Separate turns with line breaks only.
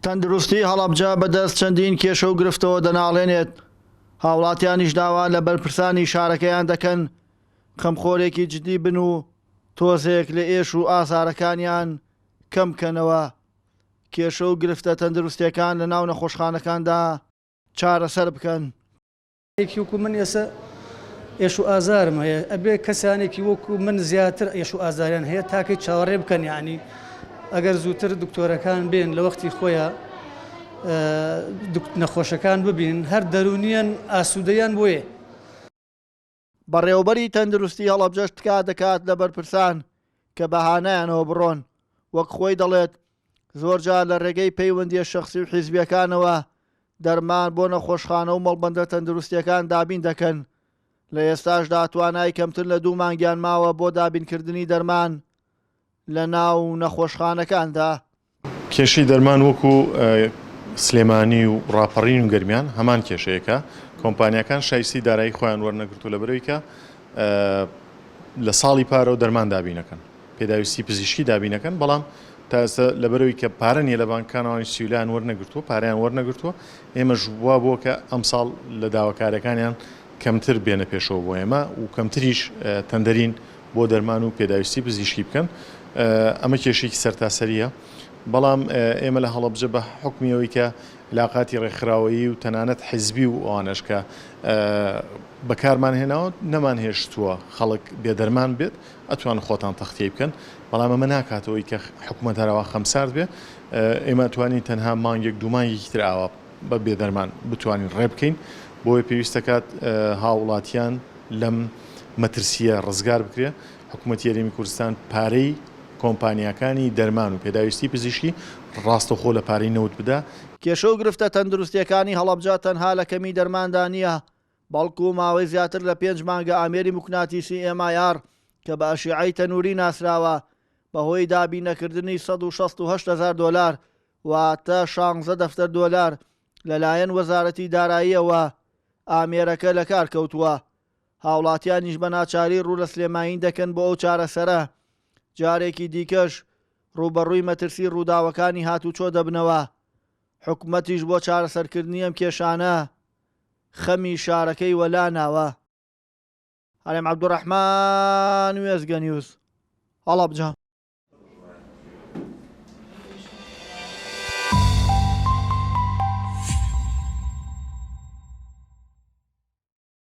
تەندروستی هەڵەبجە بەدەست چەندین کێشە و گرفتەوە دەناڵێنێت، هاوڵاتیانیش داوا لە بەرپرسانی شارەکەیان دەکەن خەمخۆرێکی جدی بن و تۆزێک لە ئێش و ئازارەکانیان کەم بکەنەوە، کێشە و گرفتە تەندروستیەکان لەناو نەخۆشخانەکاندا چارەسەر بکەن.
یەکی وەکو من ئێسە ئێش و ئازارم هەیە ئەبێ کەسانێکی وەکو من زیاتر ئێش و ئازاریان هەیە تاکەی چاوەڕێ بکەن یعنی ئەگەر زووتر دکتۆرەکان بێن لە وەختی خۆیان نەخۆشەکان ببین هەر دەرونیان ئاسوودەیان بۆیە.
بەڕێوەبەری تەندروستی هەڵەبجەش تکا دەکات لە بەرپرسان کە بە هانایانەوە بڕۆن، وەک خۆی دەڵێت زۆرجار لە رێگەی پەیوەندییە شەخسی و حیزبییەکانەوە دەرمان بۆ نەخۆشخانە و مەڵبەندە تەندروستییەکان دابین دەکەن، لە ئێستاشدا توانای کەمتر لە دوو مانگیان ماوە بۆ دابینکردنی دەرمان لە ناو نەخۆشخانەکاندا.
کێشەی دەرمان وەکو سلێمانی و ڕاپەڕین و گەرمیان هەمان کێشەیە کە کۆمپانیاکان شایستەی دارایی خۆیان وەرنەگرتووە لەبەرئەوەی کە لە ساڵی پارەوە دەرمان دابینەکەن پێداویستی پزیشکی دابینەکەن بەڵام تا ئێستا لەبەرئەوەی کە پارە نییە لە بانکەکانەوانی سیولایان وەرنەگرتووە پارەیان وەرنەگرتووە ئێمەش وا بووە کە ئەمساڵ لە داواکاریەکانیان کەمتر بێنە پێشەوە بۆ ئێمە و کەمتریش تەندەرین بۆ دەرمان و پێداویستی پزیشکی بکەن ئەمە کێشەیەکی سەرتاسەرییە بەڵام ئێمە لە هەڵەبجە بە حوکمی ئەوەی کە علاقاتی ڕێکخراوەیی و تەنانەت حیزبی و ئەوانەش کە بەکارمان هێناوە نەمان هێشتووە خەڵک بێدەرمان بێت ئەتوان خۆتان تەختیەی بکەن بەڵام ئەمە ناکاتەوەی کە حکومەت هەروا خەمسارد بێ ئێمە توانین تەنها مانگێک دوو مانگێکی تر ئاوا بە بێدەرمان بتوانین ڕێ بکەین بۆیە پێویستەکات هاوڵاتیان لەم مەترسییە ڕزگار بکرێ، حکومەتی هەرێمی کوردستان پارەی کۆمپانیاکانی دەرمان و پێداویستی پزیشکی ڕاستەوخۆ لە پارەی نەوت بدا.
کێشە و گرفتە تەندروستییەکانی هەڵەبجە تەنها لە کەمی دەرماندا نییە، بەڵکو ماوەی زیاتر لە پێنج مانگە ئامێری موکناتیسی MIR کە بە ئەشیعەی تەنووری ناسراوە، بەهۆی دابیننەکردنی 168 هەزار دۆلار واتە شانزە دەفتەر دۆلار لەلایەن وەزارەتی داراییەوە ئامێرەکە لەکار کەوتووە، هاوڵاتیانیش بە ناچاری ڕوو لە سلێمانی دەکەن بۆ ئەو چارەسەرە، جارێکی دیکەش ڕووبەڕووی مەترسی ڕووداوەکانی هاتوچۆ دەبنەوە، حکومەتیش بۆ چارەسەرکردنی ئەم کێشانە خەمی شارەکەی وەلا ناوە. هەرێم عەبدولڕەحمان، وێستگە نیوز، هەڵەبجە.